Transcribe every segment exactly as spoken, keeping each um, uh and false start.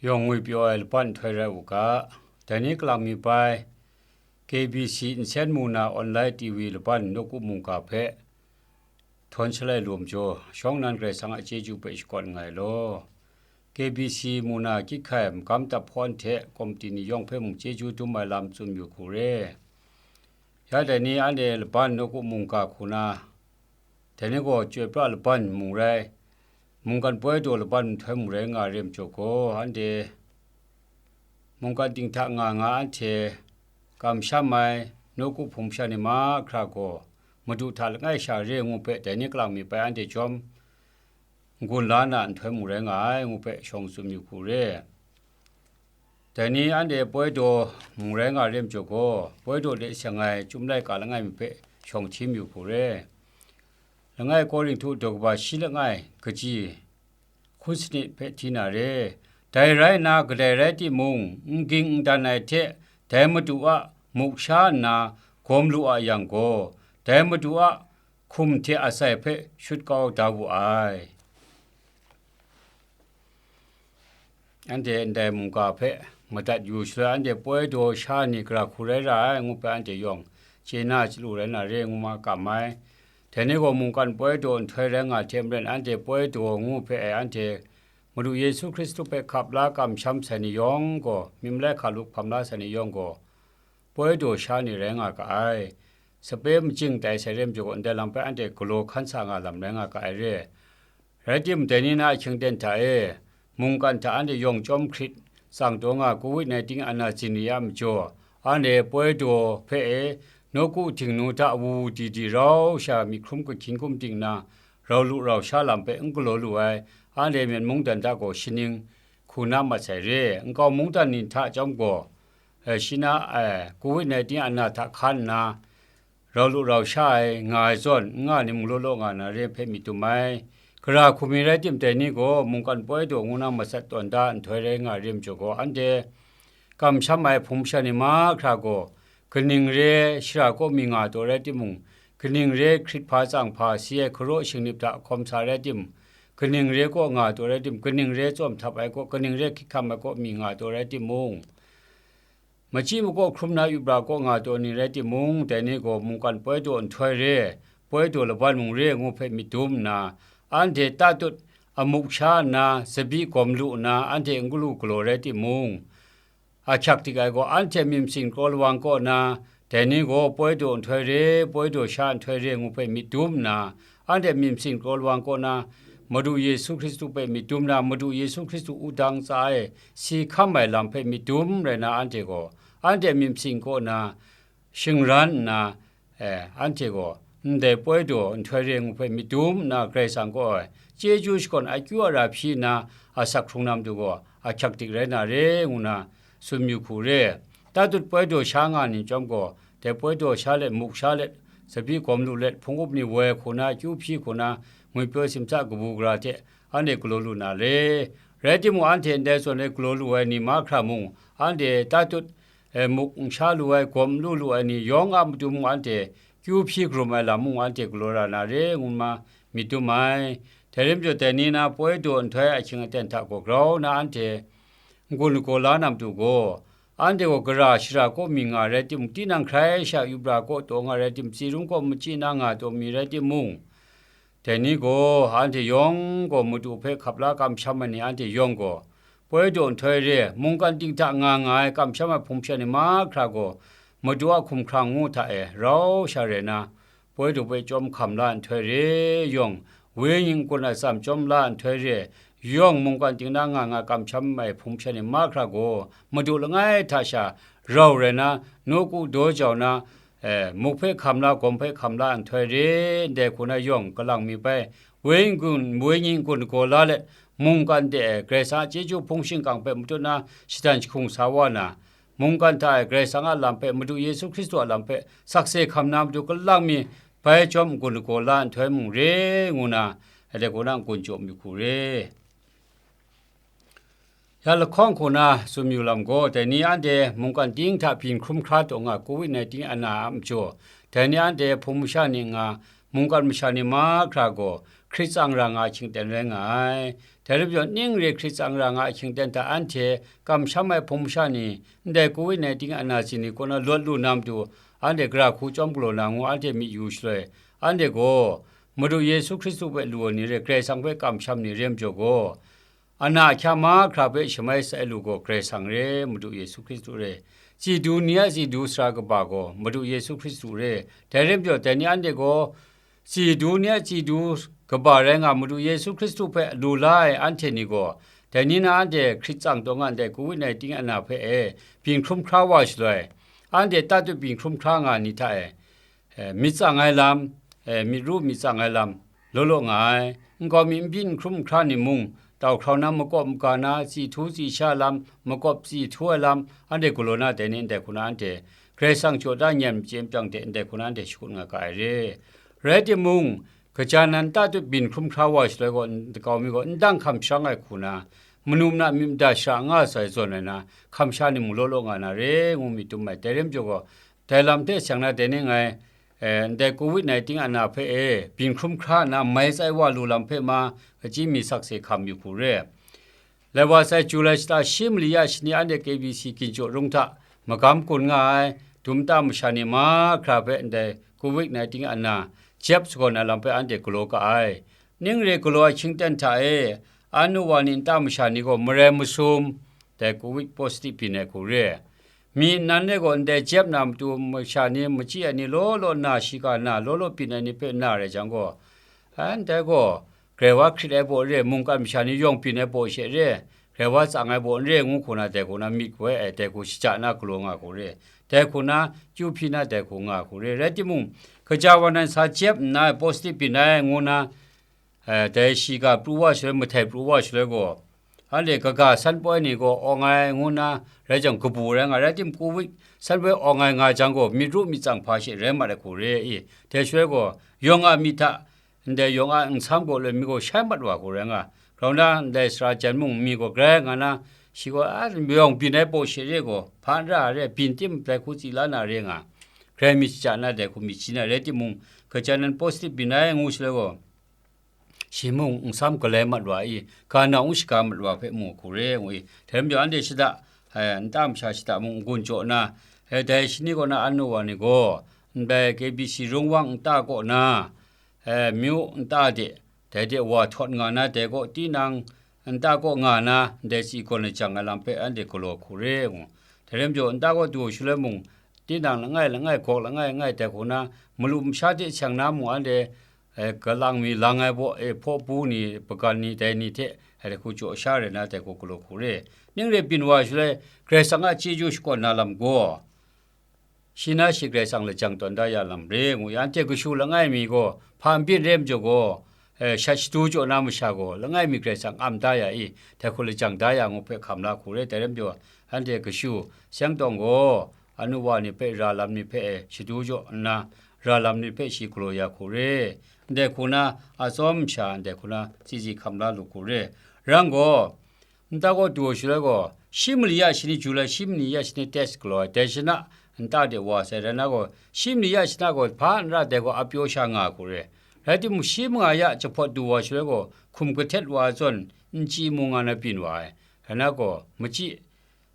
Yawng ngwi pyaw ai laban nhtoi rai u ga, dai ni kalang mi bai, K B C nsen mu na online T V laban nawku mungga hpe htawn shalai lu majaw, shawng nnan Karai Kasang a chyeju hpe shakawn nngai law. K B C mu na kyit hkai magam dap hpawn hte komiti ni yawng hpe mung chyeju dum ai lam tsun yu hku re. Ya dai ni anhte laban nawku mungga hku na, dai ni gaw chyoi pra laban mung rai, mungkan poi daw laban nhtoi mung rai nga re majaw gaw, anhte mungkan ting hta nga nga anhte kamsham ai nawku hpung masha ni mahkra gaw, Madu hta langai sha re ngu hpe dai ni kalang mi bai anhte chyawm n-gun la na nhtoi mung rai nga ai ngu hpe shawng tsun yu hku re. Dai ni anhte poi daw mung rai nga re majaw gaw, poi daw de seng ai Chyum laika langai mi hpe shawng htim yu hku re. Langai Korinhtu daw kaba shi langai kaji hkun sanit hpe hti na re. Dai rai nna, kadai rai timung, n ging n dan ai hte dai Madu a muk sha nna gawm lu a yang gaw, dai Madu a hkum hte asai hpe shut kau da wu ai. Anhte ndai mungga hpe madat yu shaloi, anhte poi daw sha ni gara hku rai ra ai ngu hpe anhte yawng chye na chyalu rai na re ngu ma kam ai. Dai ni gaw mungkan poi daw nhtoi rai nga hte maren, anhte poi daw ngu hpe e anhte Madu Yesu Hkristu hpe hkap la kamsham sai ni yawng gaw, myi malai hkalup hkam la sai ni yawng gaw, poi daw sha ni rai nga ga ai. Sape majing tai sai re majaw gaw, ndai lam hpe anhte galaw hkan sa nga lam rai nga ga ai re. Rai timung, dai ni na ahkying aten hta e, mungkan hta anhte yawng chyawm hkrit tsang taw nga covid nineteen ana zin ni a majaw, anhte poi daw hpe e, nawku htingnu hta wu wu di di rau sha myit hkrum kahkyin hkum ting nna, rau lu rau sha lam hpe n galaw lu ai, anhte Myen mungdan hta gaw shaning hku na mat sai re. Nkau mungdan ni hta chyawm gaw, eh, shi na, eh, covid nineteen ana hta hkan nna, rau lu rau sha ai nga ai zawn, n nga ni mung law law nga na re hpe myit dum ai. Gara hku mi rai tim, dai ni gaw mungkan poi daw ngu na matsat tawn da nhtoi rai nga re majaw gaw, anhte kamsham ai hpung masha ni mahkra gaw, kaning re shara kaw mi nga taw rai timung, kaning re hkrit hpa tsang hpa si ai hkaraw shingnip hta hkawm sa rai tim, kaning re kaw nga taw rai tim, kaning re tsawm htap ai kaw, kaning re hkyit hkam ai kaw mi nga taw rai timung, machyi makaw hkrum na yup ra kaw nga taw ni rai timung, dai ni gaw mungkan poi daw nhtoi re, poi daw laban mung re ngu hpe myit dum nna, anhte tatut amuk sha nna, tsabyi gawm lu nna, anhte n galu galaw rai timung, ahkyak dik ai gaw, anhte myit masin kraw lawang kaw na, dai ni gaw poi daw nhtoi re, poi daw sha nhtoi re ngu hpe myit dum nna, anhte myit masin kraw lawang kaw na, Madu Yesu Hkristu hpe myit dum na, Madu Yesu Hkristu wudang tsa e si hkam ai lam hpe myit dum rai na, anhte gaw, anhte myit masin kaw na, shingran nna, eh, anhte gaw, ndai poi daw nhtoi re ngu hpe myit dum nna, Karai Kasang kaw ai chyeju shakawn akyu ara hpyi nna, asak hkrung na matu gaw, ahkyak dik rai na re, ngu na, tsun yu hku re. Tatut poi daw sha nga ni chyawm gaw, dai poi daw sha let, muk sha let, tsabyi gawm lu let, hpung up ni woi hku na, akyu hpyi hku na, ngwipyaw simsa kabu gara hte anhte galaw lu na re. Rai timung, anhte ndai zawn e galaw lu ai ni mahkra mung, anhte tatut, e, muk n sha lu ai, gawm n lu lu ai ni yawng a matu mung, anhte kyu hpyi karum ai lam mung, anhte galaw ra na re, ngu ma myit dum ai. Dai rai majaw, dai ni na poi daw nhtoi ahkying aten hta gaw grau na anhte n-gun lagaw la na matu gaw, anhte gaw gara shara kaw mi nga rai timung, tinang hkrai sha yup ra kaw taw nga rai timung, tsi rum kaw machyi na nga taw mi rai timung, dai ni gaw, anhte yawng gaw Madu hpe hkap la kamsham ai ni anhte yawng gaw, poi daw nhtoi re, mungkan ting hta nga nga ai kamsham ai hpung masha ni mahkra gaw, Madu a hkumhkrang ngu hta e rau sha rai na, poi daw hpe chyawm hkam la nhtoi re yawng, wenyi n-gun atsam chyawm la nhtoi re yawng, mungkan ting na nga nga kamsham ai hpung masha ni mahkra gaw, Madu langai hta sha rau rai na, nawku daw jau na, e, muk hpe hkam la, gawm hpe hkam la nhtoi re, ndai hku na yawng, kalang mi bai, wenyi n-gun, wenyi n-gun lagaw la let, mungkan de ai Karai Kasang a chyeju hpung shingkang hpe matut na shadan jahkung sa wa na, mungkan hta e Karai Kasang a lam hpe, Madu Yesu Hkristu a lam hpe sakse hkam na matu kalang mi bai chyawm n-gun lagaw la nhtoi mung re, ngu na, ndai hku na n-gun jaw mi hku re. Ya lahkawng hku na tsun yu lam gaw, dai ni anhte mungkan ting hta byin hkrum hkra taw nga covid nineteen ana a majaw, dai ni anhte hpung masha ni nga, mungkan masha ni mahkra gaw, hkrit tsang ra nga ai hkying ten rai nga ai. Dai rai majaw, ning re hkrit tsang ra nga ai hkying ten hta anhte kamsham ai hpung masha ni, ndai covid nineteen a nazi ni kaw na lawt lu na matu, anhte gara hku chyawm galaw na ngu anhte myit yu shaloi, anhte gaw Madu Yesu Hkristu hpe lu ai ni re, Karai Kasang hpe kamsham ni re majaw gaw, ana ahkya mahkra hpe shamai sai lu gaw Karai Kasang re, Madu Yesu Hkristu re. Chyeju ni a chyeju sara kaba gaw Madu Yesu Hkristu re. Dai rai majaw, dai ni anhte gaw chyeju ni a chyeju kaba rai nga Madu Yesu Hkristu hpe lu la ai anhte ni gaw, dai ni na anhte hkrit tsang taw nga ndai covid nineteen a na hpe e byin hkrum hkra wa shaloi, anhte tatut byin hkrum hkra nga ni hta e, eh, myit tsang ai lam, eh, myit ru myit tsang ai lam, law law nga ai. Nkau mi n byin n hkrum n hkra ni mung, tau hkrau na makawp maga na, tsi htu tsi sha lam, makawp tsi htu ai lam, anhte galaw na dai ni ndai hku na anhte Karai Kasang jaw da n yan machye myit hte ndai hku na anhte shakut nga ga ai re. Rai timung, kaja nan tatut byin hkrum hkra wa shaloi gaw, nkau mi gaw n dang hkam sharang ai hku na, manu mana myit mada shara nga sai zawn ai na, hkam sha ni mung law law nga na re, ngu myit dum ai. Dai rai majaw gaw, dai lam hte seng na dai ni ngai, eh, ndai covid nineteen a na hpe e, byin hkrum hkra nna mai tsai wa lu lam hpe ma, kachyi mi sakse hkam yu hku re. Lai wa sai July shata shi mali ya shani anhte K B C Ginchuk rung hta magam gun nga ai, dum nta masha ni mahkra hpe ndai covid nineteen a na jep sagawn ai lam hpe anhte galaw ga ai. Ning re galaw ai hkying ten hta e, anu wa ni nta masha ni gaw marai masum, dai covid positive byin ai hku re. Mi nnan e gaw ndai jep na matu masha ni, machyi ai ni law law na, shiga na, law law byin ai ni hpe na rai jang gaw, a, ndai gaw, grai wa hkrit ai baw re, mungkan masha ni yawng byin ai baw she re, grai wa tsang ai baw n re, ngu hku na dai hku na myit goi ai, dai hku shaja na galaw nga hku re, dai hku na chyu hpyi na dai hku nga hku re. Rai timung, kaja wa nan sa jep nna positive byin ai ngu na, eh, dai shiga pru wa shaloi, mahtai pru wa shaloi gaw, anhte kaga san poi ni gaw awng ai ngu na, rai jang kabu rai nga, rai tim, covid san poi awng ai nga jang gaw, myit ru myit tsang hpa she rai mat ai hku re i, dai shaloi gaw, yawng a myit hta, ndai yawng a nsam gaw loi mi gaw shai mat wa hku rai nga, grau na ndai sara jan mung mi gaw grai nga na, shi gaw a yawng byin ai baw she re gaw, hpa n ra ai re, byin tim dai hku tsila na re nga, grai myit shaja na dai hku myit shi na rai timung, kaja nan positive byin ai ngu shaloi gaw, shi mung nsam galai mat wa i, ga nau n shaga mat wa hpe mu hku re, ngu i. Dai rai majaw, anhte shada, eh, nta masha shada mung n-gun jaw na, eh, dai shani kaw na anu wa ni gaw, ndai K B C rung wang nta kaw na, eh, myu nta de, dai de wa htawt nga na, dai kaw tinang nta kaw nga na, ndai tsi gawn lajang ai lam hpe anhte galaw hku re, ngu. Dai rai majaw, nta kaw du shaloi mung, tinang langai langai, gawk langai langai, dai hku na, malu masha hte seng na mung anhte, eh, galang mi lang ai baw, eh, hpaw bu ni, hpagan ni, dai ni hte, eh, dai hku jaw sha rai na, dai hku galaw hku re. Ning re byin wa shaloi, Karai Kasang a chyeju shakawn na lam gaw, shi na shi Karai Kasang lajang tawn da ya lam re, ngu i, anhte kashu langai mi gaw, hpa n byin re majaw gaw, eh, shat shadu jaw na masha gaw, langai mi Karai Kasang am da ya i, dai hku lajang da ya ngu hpe hkam la hku re, dai rai majaw, anhte kashu, seng tawng gaw, anu wa ni hpe ra lam ni hpe e shadu jaw nna, ra lam ni hpe shi galaw ya hku re, ndai hku na, a tsawm masha ndai hku na, tsi tsi hkam la lu hku re. Rai gaw, nta kaw du ai shaloi gaw, shi mali ya shani, July shi mali ya shani test galaw ai, dai shana, nta de wa sai rai na gaw, shi mali ya shana gaw, hpa n ra dai gaw, a pyaw sha nga hku re. Rai timung, shi manga ya jahpawt du wa shaloi gaw, hkum kahtet wa ai zawn, n chyi mu nga na byin wa ai. Rai na gaw, machyi,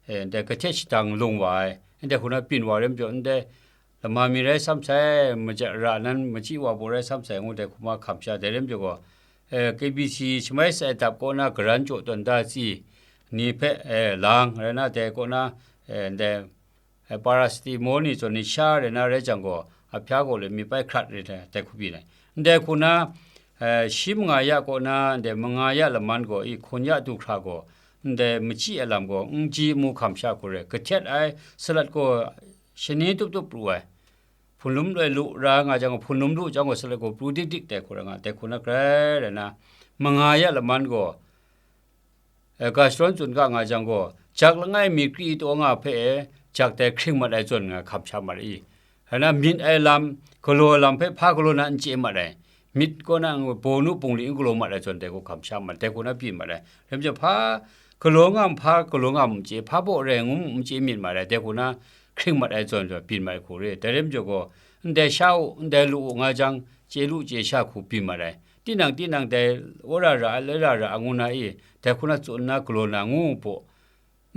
eh, ndai kahtet shadang lung wa ai, ndai hku na byin wa rai majaw, ndai lama mi rai sam sai, maja ra nan machyi wa baw rai sam sai, ngu dai hku ma hkam sha, dai rai majaw gaw, eh, K B C shamai sai dap kaw na garan jaw tawn da tsi ni hpe, eh, lang rai na, dai kaw na, eh, ndai, eh, paracetamol ni zawn ni sha rai na rai jang gaw, ahpya gaw le mi pai hkrat rai na, dai hku byin ai. Ndai hku na, eh, shi manga ya kaw na, ndai manga ya laman gaw, i hkun ya du hkra gaw, ndai machyi ai lam gaw, n chyi mu hkam sha hku re, kahtet ai salat gaw, shani tup tup pru ai. Hpunlum loi lu ra nga jang gaw, hpunlum lu jang gaw, salat gaw pru dik dik dai hku rai nga, dai hku na grai rai na, manga ya laman gaw, eh, gastron tsun ga nga jang gaw, jak langai mi kri taw nga hpe e, jak dai hkring mat ai zawn nga hkam sha mat i. Rai na, myit ai lam, galaw ai lam hpe hpa galaw na n chye mat ai. Myit kaw na, bawnu bungli n galaw mat ai zawn dai hku hkam sha mat, dai hku na byin mat ai. Rai majaw, hpa galaw nga, hpa galaw nga n chye, hpa baw rai ngu n chye myit mat ai, dai hku na hkring mat ai zawn zawn byin mat ai hku re. Dai rai majaw gaw, ndai sha u, ndai lu u nga jang, chye lu chye sha hku byin mat ai. tinang tinang dai wora ra ai, loi ra ra ai ngu na i, dai hku na tsun nna galaw na ngu u hpaw,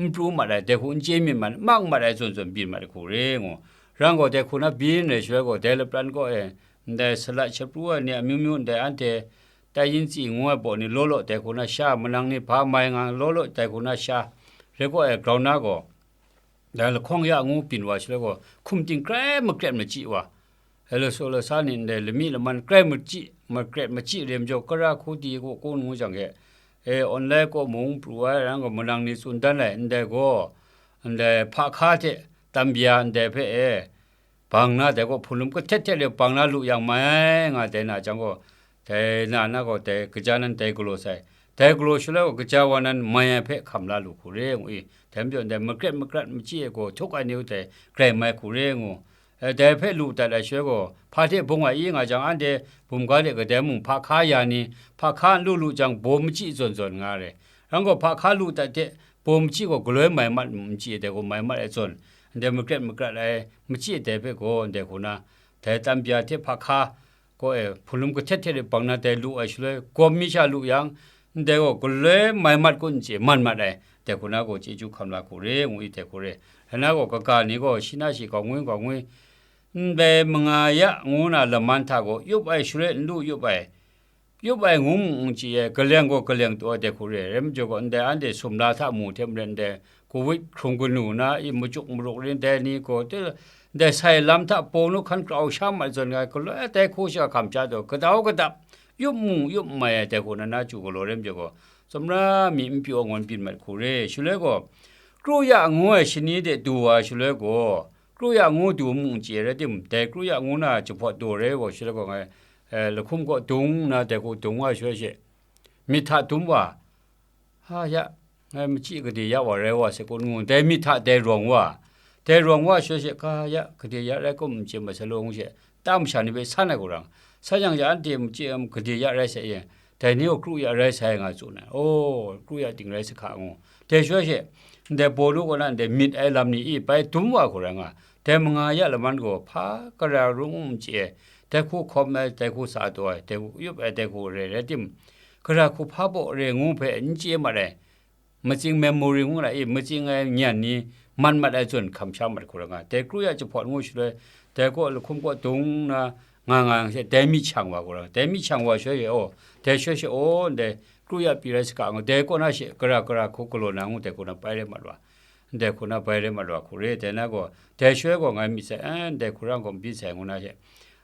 n pru mat ai, dai hku n chye myit mat, mang mat ai zawn zawn byin mat ai hku re ngu. Rang gaw dai hku na byin rai shaloi gaw, dai lapran kaw e, ndai salat shapru ai ni amyu myu ndai anhte tai yin tsi ngu ai baw ni law law dai hku na sha, manang ni hpa mai nga law law dai hku na sha, rai kaw e grau na gaw, dai lahkawng ya ngu byin wa shaloi gaw, hkum ting grai makret machyi wa, Helo so lo sa ni ndai lami laman grai machyi, makret machyi rem jaw, kara hku di gaw kun ngu jang hte, e, online kaw mung pru ai, rang gaw manang ni tsun dan ai, ndai gaw, ndai hpa hka hte tambya ndai hpe, e, bang na dai gaw hpunlum kahtet htet le bang na lu yang mai ai, nga dai na jang gaw, dai na na gaw dai kaja nan dai galaw sai. Dai galaw shaloi gaw kaja wa nan mai ai hpe hkam la lu hku re ngu i, dai majaw ndai makret makrat machyi e gaw htuk ai ni u dai grai mai hku re ngu, E, dai hpe lu dat ai shaloi gaw, hpa hte bung ai i nga jang, anhte bumga de kadai mung hpa hka ya ni, hpa hka n lu lu jang, baw machyi zawn zawn nga re. Rang gaw, hpa hka lu dat hte, baw machyi gaw galoi mai mat machyi dai gaw mai mat ai zawn, ndai makret makrat ai machyi dai hpe gaw, ndai hku na, dai tambya hte hpa hka, gaw e, hpunlum kahtet htet e bang na dai lu ai shaloi, gawm mi sha lu yang, ndai gaw galoi mai mat kun n chye, man mat ai, dai hku na gaw chyeju hkam la hku re, ngu i dai hku re. Rai na gaw, kaga ni gaw shi na shi gawng ngwi gawng ngwi, ndai manga ya ngu na laman hta gaw yup ai shaloi n lu yup ai, yup ai ngu mu n chye ai, kaleng gaw kaleng taw ai dai hku re. Rai majaw gaw, ndai anhte sumla hta mu hte maren ndai, Covid hkrung kanu na i machuk maruk rin dai ni gaw, te, ndai sai lam hta pawng nu hkan grau sha mat zawn nga ai, galoi dai hku sha hkam sha taw, kadau kadap, yup mu yup mai ai dai hku na na chyu galaw rai majaw gaw, tsawmra mi n pyaw angun byin mat hku re. Shaloi gaw, kru ya ngu ai shani de du wa shaloi gaw, kru ya ngu du mu n chye rai tim, dai kru ya ngu na jahpawt daw rai wa shaloi gaw, ngai, eh, lahkum kaw dung na dai hku dung wa shaloi she, myit hta dum wa, Ha ya, ngai machyi kade ya wa rai wa se kun ngu, dai myit hta dai rawng wa, dai rawng wa shaloi she, ka ya, kade ya rai kum n chye ma sa law ngu she, ta masha ni hpe san ai hku rang, san yang ya anhte machyi, em, kade ya rai sai yang, dai ni gaw kru ya rai sai nga tsun ai, aw, kru ya ting rai sa hka ngu, dai shaloi she, ndai baw nu kaw na ndai myit ai lam ni i bai dum wa hku rai nga, dai manga ya laman gaw hpa gara rung n chye ai, dai hku hkawm ai, dai hku sa taw ai, dai hku yup ai, dai hku re rai tim, gara hku hpa baw re ngu hpe n chye mat ai, matsing memory ngu na i, matsing ai nyan ni man mat ai zawn hkam sha mat hku ra nga. Dai kru ya jahpawt ngu shaloi, dai kaw lahkum kaw dung na nga nga yang she, dai myit shang wa hku ra nga. Dai myit shang wa shaloi she, aw, dai shaloi she, aw, ndai kru ya pyi rai sa ga ngu, dai kaw na she, gara gara hku galaw na ngu, dai hku na bai rai mat wa. Ndai hku na bai rai mat wa hku re, dai na gaw, dai shaloi gaw ngai myit sai, eh, ndai hku rang gaw n byin sai ngu na she.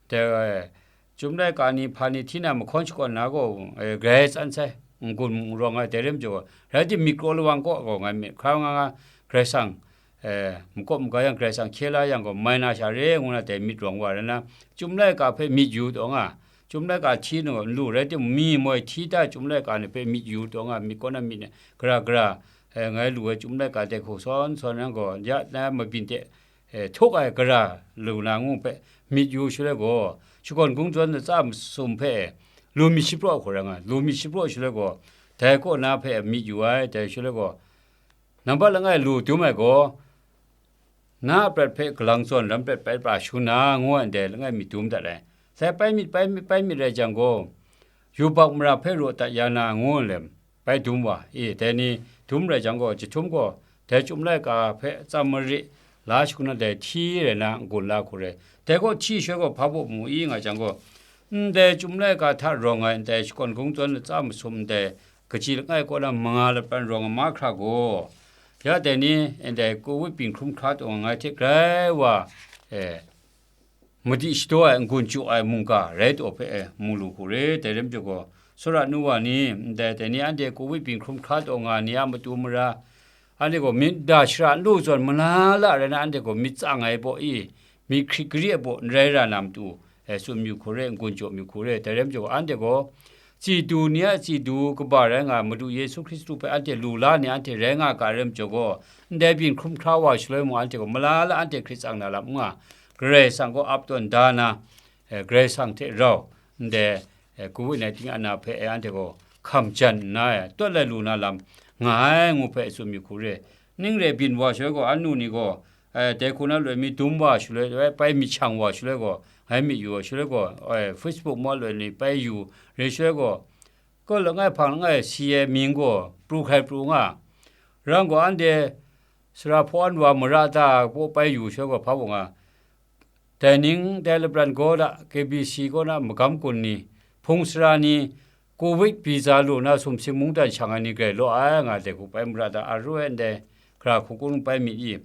Dai, Chyum laika ni hpa ni hti na mahkawn shakawn na gaw, eh, grai tsan sai, n-gun n-rawng ai dai rai majaw, rai tim myit kraw lawang kaw gaw ngai myit hkra nga nga, Karai Kasang, eh, makawp maga yang Karai Kasang hkye la yang gaw, mai na sha re ngu na dai myit rawng wa rai na, Chyum laika hpe myit yu taw nga, Chyum laika hti nu n lu rai tim, mi moi hti da Chyum laika ni hpe myit yu taw nga, myit kaw na myit ni gara gara, eh, ngai lu ai Chyum laika dai hku sawn sawn yang gaw, ya na mabyin de, eh, htuk ai gara lu na ngu hpe myit yu shaloi gaw, shakawn kungdawn latsa masum hpe lu myit shapraw hku rai nga ai, lu myit shapraw shaloi gaw, dai kaw na hpe myit yu ai, dai shaloi gaw, nambat langai lu dum ai gaw, na a prat hpe galang zawn ram prat bai pra shu na, ngu ai ndai langai mi dum dat ai. Sai pai myit, pai myit, pai myit rai jang gaw, yubak mara hpe raw dat ya na, ngu ai lem, bai dum wa, e, dai ni dum rai jang gaw, jahtum gaw, dai Chyum laika hpe tsam mari la shangun ai dai hti rai na n-gun la hku rai. Dai gaw hti shaloi gaw hpa baw mu i nga jang gaw, ndai Chyum laika hta rawng ai ndai shakawn kungdawn latsa masum ndai kaji langai kaw na manga lapran rawng ai mahkra gaw, ya dai ni ndai Covid byin hkrum hkra taw nga ai hte grai wa, e, madi shadaw ai n-gun chyu ai mungga rai taw hpe, e, mu lu hku re. Dai rai majaw gaw, tsawra nu wa ni, ndai dai ni anhte Covid byin hkrum hkra taw nga ni a matu mara, anhte gaw myit da shara n lu zawn, malala rai na, anhte gaw myit tsang ai baw i, myit hkrit gari ai baw n rai ra na matu, e, tsun mayu hku re, n-gun jaw mayu hku re. Dai rai majaw gaw, anhte gaw, chyeju ni a chyeju kaba rai nga ai Madu Yesu Hkristu hpe anhte lu la ni anhte rai nga ga rai majaw gaw, ndai byin hkrum hkra wa shaloi mung, anhte gaw malala anhte hkrit tsang na lam n nga, Karai Kasang gaw ap tawn da na, eh, Karai Kasang hte rau ndai, eh, Covid nineteen ana hpe, eh, anhte gaw hkam jan nna, eh, tawt lai lu na lam nga ai ngu hpe tsun mi hku re. Ning re byin wa shaloi gaw, anu ni gaw, eh, dai hku na loi mi dum wa shaloi, eh, pai myit shang wa shaloi gaw, ngai myit yu ai, shaloi gaw, ai, Facebook maw loi ni pai yu, re shaloi gaw, kaw langai hpang langai si ai mying gaw pru hkrai pru nga, rang gaw anhte sara hpaw an wa mara ta kaw pai yu shaloi gaw, hpa bung a, dai ning dai lapran gaw da, K B C kaw na magam kun ni, hpung sara ni, Covid visa lu na sumsing mungdan shang ai ni grai law ai, nga dai hku pai mara ta, a ru ai ndai, gara hku kung pai myit i?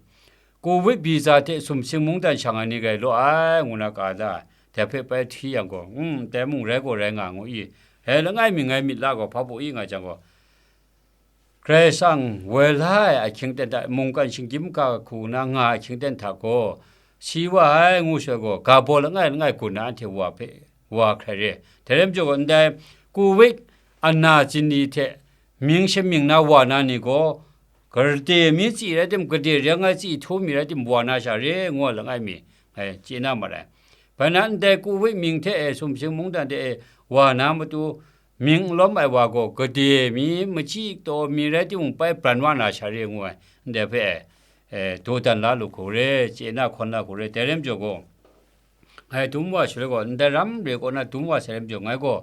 Covid visa hte sumsing mungdan shang ai ni grai law ai, ngu na ka da, dai hpe pai hti yang gaw, um, dai mung rai gaw rai nga ngu i? Rai langai mi ngai myit la gaw, hpa bung i nga jang gaw, Karai Kasang woi la ai ahkying ten hta, mungkan shinggyim ga hku na nga ai ahkying ten hta gaw, si wa ai ngu shaloi gaw, ga baw langai langai gun na anhte wa hpe, wa hkrai re. Dai rai majaw gaw, ndai Covid ana zin ni hte mying shamying na wa na ni gaw, gade mi tsyi rai tim, gade reng ai tsyi htu mi rai tim, wa na sha re, ngu ai langai mi, ngai chye na ma rai. Bai na, ndai Covid mying hte e, sumsing mungdan hte e wa na matu, mying n lawm ai wa gaw, gade mi, machyi taw mi rai timung, pai pran wa na sha re, ngu ai, ndai hpe, e, dawdan la lu hku re, chye na hkawn la hku re, dai rai majaw gaw, ngai dum wa shaloi gaw, ndai ram re kaw na dum wa sai rai majaw, ngai gaw,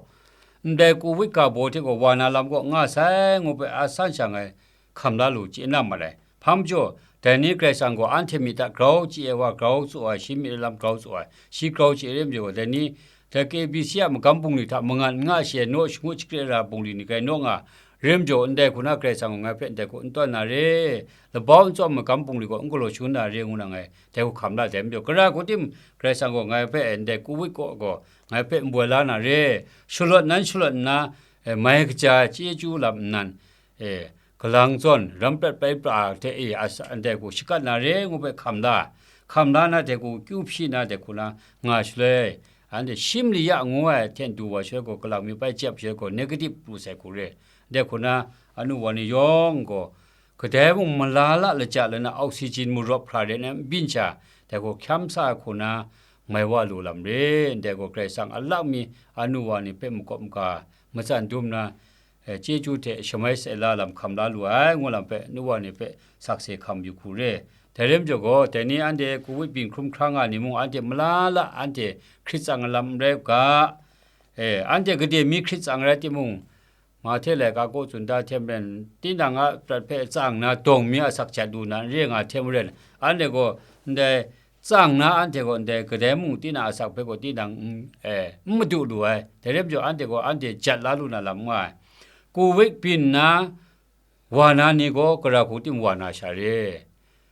ndai Covid ga baw hte gaw wa na lam kaw nga sai, ngu hpe a san sha ngai hkam la lu chye na ma rai. Hpa majaw, dai ni Karai Kasang gaw anhte myit hta grau chye ai wa grau tsaw ai, shi myit ai lam grau tsaw ai, shi grau chye ai re majaw, dai ni, dai K B C a magam bungli hta mangan n nga shi ai, naw shangut shakre ra bungli ni grai naw nga, re majaw, ndai hku na Karai Kasang gaw ngai hpe ndai hku n tawn na re, labau n tsawm magam bungli gaw n galaw shangun na re, ngu na ngai dai hku hkam la dai majaw, gara hku tim Karai Kasang gaw ngai hpe ndai Covid kaw gaw ngai hpe n boi la na re, shalawt nan shalawt nna, e, mai kaja chyeju lam nnan, e, galang zawn, ram prat pai pra hte e, asa ndai hku shakat na re ngu hpe hkam la, hkam la na dai hku kyu hpyi na dai hku na nga shaloi, anhte shi mali ya ngu ai hte du wa shaloi gaw, galang mi pai jep shaloi gaw, negative pru sai hku re. Dai hku na, anu wa ni yawng gaw, kadai mung mala la laja lana oxygen marawp hkra re na n byin sha, dai gaw hkyam sa ai hku na mai wa lu lam re. Ndai gaw Karai Kasang a lak mi anu wa ni hpe makawp maga matsan dum na, e, chyeju hte shamai sai la lam hkam la lu ai, ngu lam hpe nu wa ni hpe sakse hkam yu hku re. Dai rai majaw gaw, dai ni anhte Covid byin hkrum hkra nga ni mung, anhte mala la anhte hkrit tsang ai lam n rai u ga, e, anhte gade mi hkrit tsang rai timung, Mahte laika kaw tsun da hte maren, tinang a prat hpe tsang na dawng mi asak jat lu na n re nga hte maren, anhte gaw ndai tsang na anhte gaw ndai kadai mung tinang asak hpe gaw tinang n, e, n madu lu ai. Dai rai majaw, anhte gaw anhte jat la lu na lam n nga ai. Covid byin nna wa na ni gaw gara hku tim wa na sha re.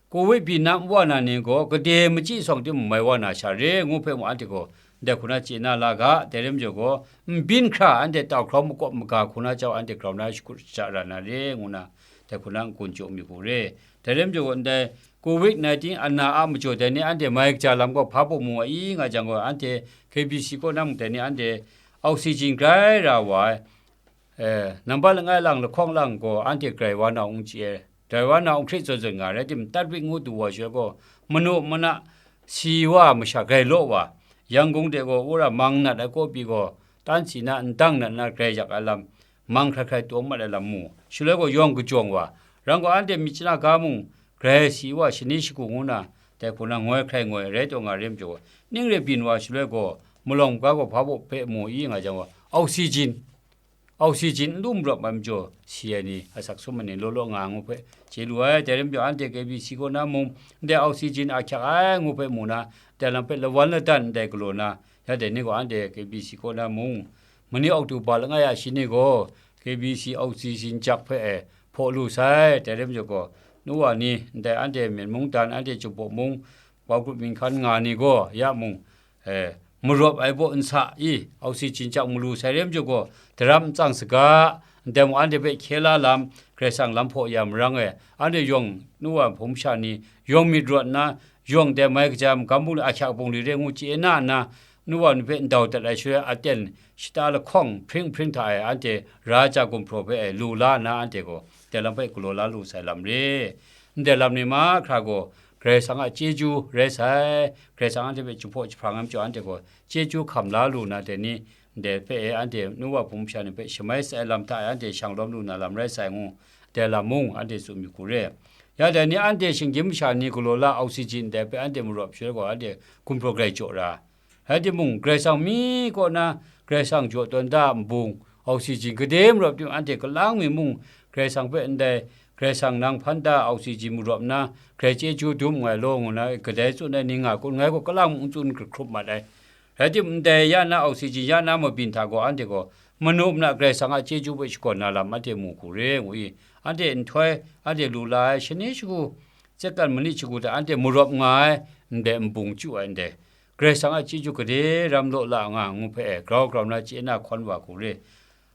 Covid byin na n wa na ni gaw, gade machyi sawng tim mai wa na sha re, ngu hpe mung anhte gaw ndai hku na chye na la ga. Dai rai majaw gaw, n byin hkra anhte tau hkrau makawp maga hku na jau anhte grau na shakut shaja ra na re, ngu na dai hku na n-gun jaw mi hku re. Dai rai majaw gaw, ndai Covid nineteen ana a majaw dai ni anhte mai kaja lam gaw hpa baw mu ai i nga jang gaw, anhte K B C kaw na mung dai ni anhte oxygen grai ra wa ai, e, nambat langai lang lahkawng lang gaw anhte grai wa na n chye ai. Grai wa na n hkrit zawn zawn nga rai tim, Tatwik ngu du wa shaloi gaw, manu mana si wa masha grai law wa, Yangon de gaw wora mang nat ai kaw pyi gaw, tan si na ndang nat na grai yak ai lam, mang hkrai hkrai taw mat ai lam mu. Shaloi gaw yawng kajawng wa, rang gaw anhte myit chana ga mung grai si wa shani shagu ngu na, dai hku na ngoi hkrai ngoi rai taw nga rai majaw, ning re byin wa shaloi gaw, malawng ga gaw hpa baw hpe mu i nga jang gaw, oxygen, oxygen n lu marawp ai majaw si ai ni, asak sum ai ni law law nga ngu hpe chye lu ai. Dai rai majaw, anhte K B C kaw na mung, ndai oxygen a hkyak ai ngu hpe mu na, dai lam hpe lawan ladan ndai galaw na, ya dai ni gaw anhte K B C kaw na mung, mani Oktoba langai a shi ni gaw K B C oxygen jak hpe e hpaw lu sai. Dai rai majaw gaw, nu wa ni, ndai anhte Myen mung dan, anhte Chumhpaw mung, Bawgrup Minghkan nga ni gaw ya mung, e, marawp ai baw n sa i, oxygen jak malu sai rai majaw gaw, daram n tsang saga, ndai mung anhte hpe hkye la lam, Karai Kasang lam hpaw ya marang e, anhte yawng nu wa hpung masha ni, yawng myit rawt nna, yawng dai mai kaja magam bungli, ahkyak bungli re ngu chye na nna, nu wa ni hpe ndau dat ai shaloi aten shata lahkawng hpring hpring hta e, anhte ra ja gumhpraw hpe e lu la nna, anhte gaw dai lam hpe galaw la lu sai lam re. Ndai lam ni mahkra gaw Karai Kasang a chyeju rai sai. Karai Kasang anhte hpe jahpaw jahprang ai majaw, anhte gaw chyeju hkam la lu na, dai ni ndai hpe e anhte nu wa hpung masha ni hpe shamai sai ai lam hta e anhte shang lawm lu na lam rai sai ngu, dai lam mung anhte tsun yu hku re. Ya dai ni anhte shinggyim masha ni galaw la oxygen ndai hpe anhte marawp shaloi gaw, anhte gumhpraw grai jaw ra, Rai timung, Karai Kasang mi kaw na, Karai Kasang jaw tawn da a nbung, oxygen gade marawp timung, anhte kalang mi mung, Karai Kasang hpe ndai, Karai Kasang nang hpan da a oxygen marawp nna, Karai chyeju dum nngai law, ngu na kadai tsun ai ni nga kun, ngai gaw kalang mung n tsun hkrup mat ai. Rai timung, ndai ya na oxygen ya na mabyin hta gaw, anhte gaw, manu na Karai Kasang a chyeju hpe shakawn na lam anhte mu hku re, ngu i, anhte nhtoi, anhte lu la ai, shani shagu, tsekan manit shagu hta anhte marawp nga ai, ndai nbung chyu ai ndai, Karai Kasang a chyeju gade ram law la nga ngu hpe e, grau grau na chye na hkawn wa hku re.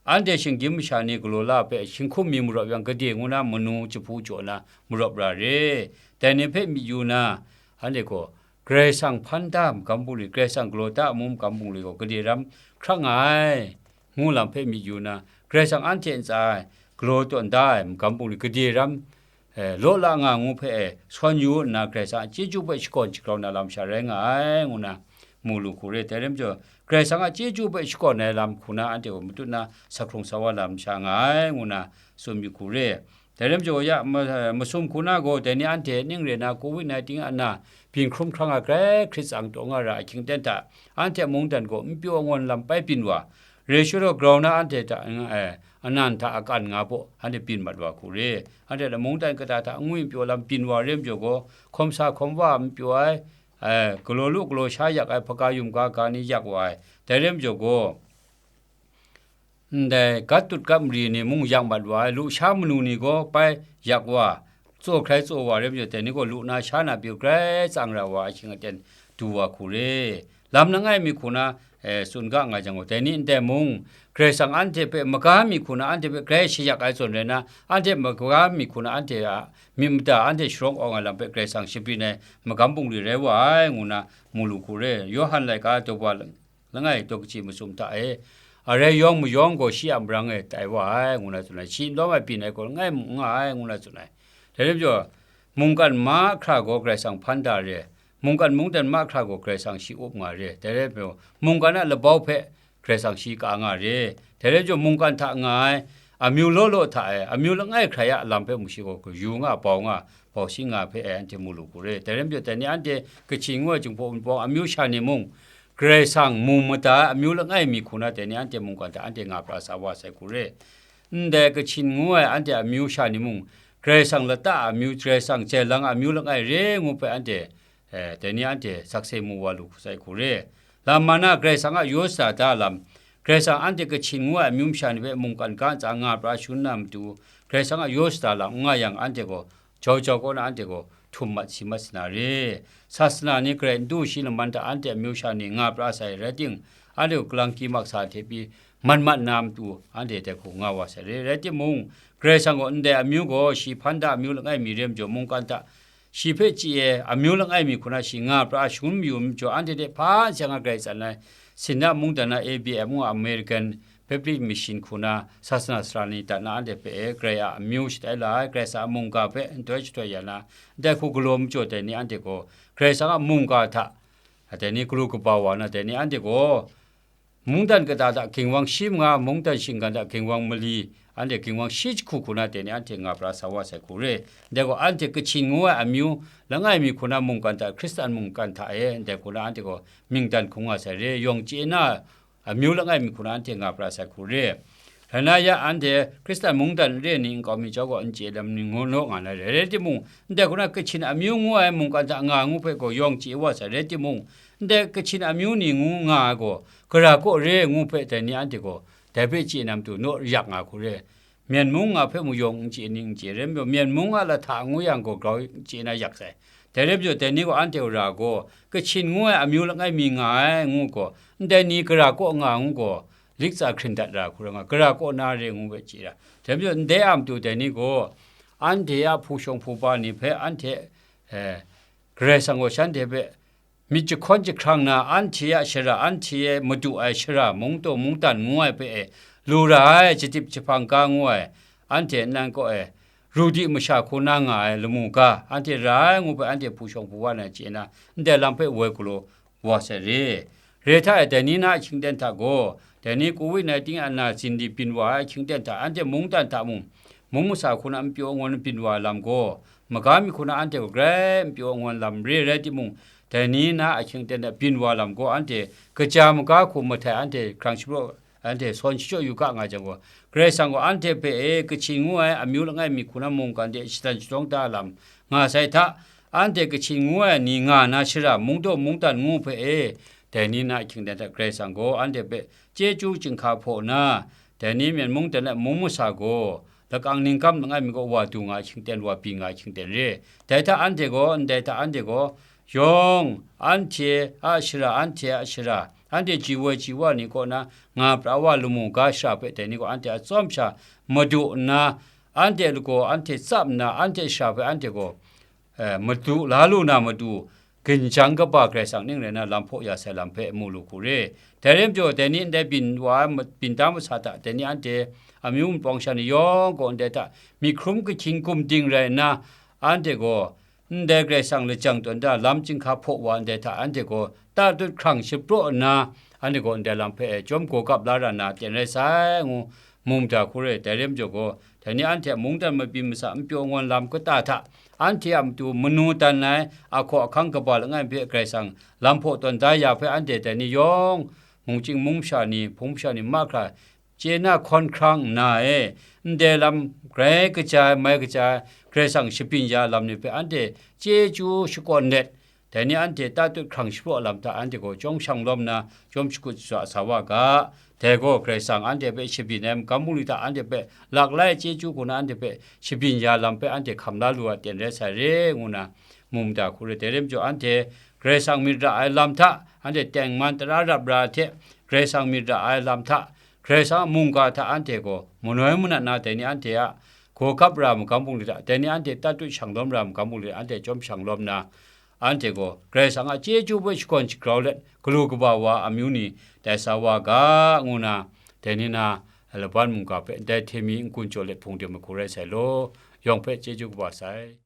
Anhte shinggyim masha ni galaw la hpe, shinghkum mi marawp yang, gade ngu na manu jahpu jaw na marawp ra re. Dai ni hpe myit yu na, anhte gaw, Karai Kasang hpan da magam bungli, Karai Kasang galaw da amu magam bungli gaw, gade ram hkra nga ai, ngu lam hpe myit yu na, Karai Kasang anhte ntsa e galaw tawn da ai magam bungli, gade ram, eh, law la nga ngu hpe e, sawn yu nna, Karai Kasang a chyeju hpe shakawn shagrau na lam sha rai nga ai, ngu na, mu lu hku re. Dai rai majaw, Karai Kasang a chyeju hpe shakawn ai lam hku na, anhte gaw matut na, sa hkrung sa wa lam sha nga ai, ngu na, tsun yu hku re. Dai rai majaw, ya, ma-, masum hku na gaw, dai ni anhte ning re na, covid nineteen a na, byin hkrum hkrang ai grai hkrit tsang taw nga ra ahkying ten hta, anhte mungdan gaw n pyaw ngawn lam pai byin wa, re shu rau grau na anhte hta, eh, anan hta akan nga baw, anhte byin mat wa hku re. Anhte mungdan kata hta angwi n pyaw lam byin wa re majaw gaw, hkawm sa hkawm wa n pyaw ai, eh, galaw lu galaw sha yak ai, hpaga yum ga ga ni yak wa ai. Dai rai majaw gaw, ndai gat tut gat mari ni mung yak mat wa ai, lusha manu ni gaw bai yak wa, tsaw hkrai tsaw wa rai majaw, dai ni gaw lu na sha na pyi grai tsang ra wa ahkying aten du wa hku re. Lam langai mi hku na, eh, tsun ga nga jang gaw, dai ni ndai mung, Karai Kasang anhte hpe maga mi hku na anhte hpe grai shayak ai zawn rai na, anhte maga mi hku na anhte a myit mada anhte sharawng awng ai lam hpe Karai Kasang shabyin ai magam bungli rai wa ai, ngu na mu lu hku re. Yawhan laika daw wa langai daw kaji masum hta e, arai yawng mayawng gaw shi a marang e tai wa ai, ngu na tsun ai. Shi n lawm ai byin ai gaw langai mung n nga ai, ngu na tsun ai. Dai rai majaw, mungkan mahkra gaw Karai Kasang hpan da re, mungkan mungdan mahkra gaw Karai Kasang shi up nga re. Dai rai majaw, mungkan a labau hpe Karai Kasang shi ka nga re. Dai rai majaw, mungkan hta nga ai, amyu law law hta e, amyu langai hkrai a lam hpe mung shi gaw yu nga, bau nga, bau shi nga hpe e, anhte mu lu hku re. Dai rai majaw, dai ni anhte Kachin ngu ai Jinghpaw Wunpawng amyu sha ni mung, Karai Kasang mu mada ai amyu langai mi hku na, dai ni anhte mungkan hta anhte nga pra sa wa sai hku re. Ndai Kachin ngu ai anhte amyu sha ni mung, Karai Kasang lata a amyu, Karai Kasang jailang a amyu langai re ngu hpe anhte, eh, dai ni anhte sakse mu wa lu sai hku re. Lam mana Karai Kasang a yaw shada da lam, Karai Kasang anhte Kachin ngu ai amyu masha ni hpe mungkan ga ntsa nga pra shangun na matu, Karai Kasang a yaw shada lam n nga yang, anhte gaw jau jau kaw na anhte gaw htum mat si mat sa na re. Sasana ni garai n du shi laman hta anhte amyu sha ni nga pra sai rai ting, anhte gaw kalang ki maksa hte pyi man mat na matu anhte dai hku nga wa sai re. Rai timung, Karai Kasang gaw ndai amyu gaw shi hpan da amyu langai mi re majaw, mungkan hta shi hpe chye ai amyu langai mi hku na shi nga pra shangun mayu majaw, anhte hte hpa n seng a garai tsan ai, Sinda mungdan na A B M ngu American Baptist Mission hku na sasana sara ni dat na anhte hpe e, Karai a amyu shatai la ai, Karai Kasang a mungga hpe nhtoi shahtoi ya na, ndai hku galaw majaw dai ni anhte gaw, Karai Kasang a mungga hta, dai ni galu kaba wa na, dai ni anhte gaw, mungdan kata hta ginwang shi manga, mungdan shinggan hta ginwang mali, anhte ginwang shi jahku hku na, dai ni anhte nga pra sa wa sai hku re. Ndai gaw, anhte Kachin ngu ai amyu langai mi hku na mungkan hta, Hkristan mungkan hta e, ndai hku na anhte gaw mingdan hkung nga sai re, yawng chye na, amyu langai mi hku na anhte nga pra sai hku re. Rai na ya, anhte Hkristan mungdan re ni nkau mi jau gaw n chye lam ni ngu naw nga na re. Rai timung, ndai hku na Kachin amyu ngu ai mungkan hta nga ngu hpe gaw yawng chye wa sai. Rai timung, ndai Kachin amyu ni ngu nga ai gaw, gara kaw re ngu hpe dai ni anhte gaw, dai hpe chye na matu naw yak nga hku re. Myen mung nga hpe mung yawng n chye ning n chye, rai majaw, Myen mung a lahta ngu yang gaw grau chye na yak sai. Dai rai majaw, dai ni gaw anhte a ra gaw, Kachin ngu ai amyu langai mi nga ai ngu gaw, ndai ni gara kaw nga ngu gaw, lik tsa hkrin dat ra hku rai nga, gara kaw na re ngu hpe chye ra. Dai majaw, ndai a matu dai ni gaw, anhte a hpu shawng hpu ba ni hpe anhte, eh, Karai Kasang gaw shanhte hpe myit jahkawn jahkrang na, anhte a shara, anhte e madu ai shara, mungdaw mungdan ngu ai hpe e, lu ra ai, jadip jahpang ga ngu ai, anhte nnan kaw e, ru di masha hku na nga ai lamu ga, anhte ra ai ngu hpe anhte hpu shawng hpu wa na chye na, ndai lam hpe woi galaw wa sai re. Re hta e, dai ni na ahkying ten hta gaw, dai ni covid nineteen a na zin di byin wa ai ahkying ten hta, anhte mungdan hta mung, mung masa hku na n pyaw ngawn byin wa ai lam gaw, maga mi hku na anhte gaw grai n pyaw ngawn lam re rai timung, dai ni na ahkying ten a byin wa lam gaw anhte kaja maga hku mahtai anhte hkrang shapraw, anhte sawn shachyaw yu ga nga jang gaw, Karai Kasang gaw anhte hpe e, Kachin ngu ai amyu langai mi hku na mungkan de shadan shalawng da lam nga sai hta, anhte Kachin ngu ai ni nga na shara, mungdaw mungdan ngu hpe e, dai ni na ahkying ten hta Karai Kasang gaw anhte hpe chyeju chyinghka hpaw na, dai ni Myen mung ten a mung masa gaw, lakang ningkam langai mi gaw wa du nga ahkying ten, wa byin nga ahkying ten re. Dai hta anhte gaw, ndai hta anhte gaw, yawng anhte a shara, anhte a shara, anhte ji woi ji wa ni kaw na nga pra wa lamu ga shara hpe dai ni gaw anhte a tsawm sha madu nna, anhte lagaw anhte tsap nna, anhte shara hpe anhte gaw, eh, madu la lu na matu, ginjang kaba Karai Kasang ning rai na lam hpaw ya sai lam hpe mu lu hku re. Dai rai majaw, dai ni ndai byin wa ai ma-, byin da masa hta, dai ni anhte amyu mapawng sha ni yawng gaw ndai hta myit hkrum kahkying gumding rai nna, anhte gaw ndai Karai Kasang lajang tawn da lam chyinghka hpaw wa ndai hta, anhte gaw tatut hkrang shapraw nna, anhte gaw ndai lam hpe e chyawm gaw kap la ra nna, ten rai sai ngu mu mada hku re. Dai rai majaw gaw, dai ni anhte a mungdan mabyin masa n pyaw ngawn lam kata hta, anhte a matu manu dan ai ahkaw ahkang kaba langai hpe Karai Kasang lam hpaw tawn da ya hpe, anhte dai ni yawng, mungchying mung masha ni, hpung masha ni mahkra chye na hkawn hkrang nna e, ndai lam grai kaja ai, mai kaja ai, Karai Kasang shabyin ya lam ni hpe anhte chyeju shakawn let, dai ni anhte tatut hkrang shapraw lam hta anhte gaw chyawm shang lawm nna, chyawm shakut shaza sa wa ga. Dai gaw Karai Kasang anhte hpe shabyin ai magam bungli hta anhte hpe lak lai chyeju hku na anhte hpe shabyin ya lam hpe anhte hkam la lu ai ten rai sai re, ngu na mu mada hku re. Dai rai majaw, anhte Karai Kasang myit ra ai lam hta, anhte tengman tara rap ra ai hte, Karai Kasang myit ra ai lam hta, Karai Kasang a mungga hta anhte gaw manoi manat na, dai ni anhte a gaw kap ra ai magam bungli hta, dai ni anhte tatut shang lawm ra ai magam bungli hta, anhte chyawm shang lawm nna, anhte gaw Karai Kasang a chyeju hpe shakawn shagrau let, galu kaba wa amyu ni tai sa wa ga, ngu na, dai ni na, laban mungga hpe ndai hte mi n-gun jaw let hpung de mahku rai sai law, yawng hpe chyeju kaba sai.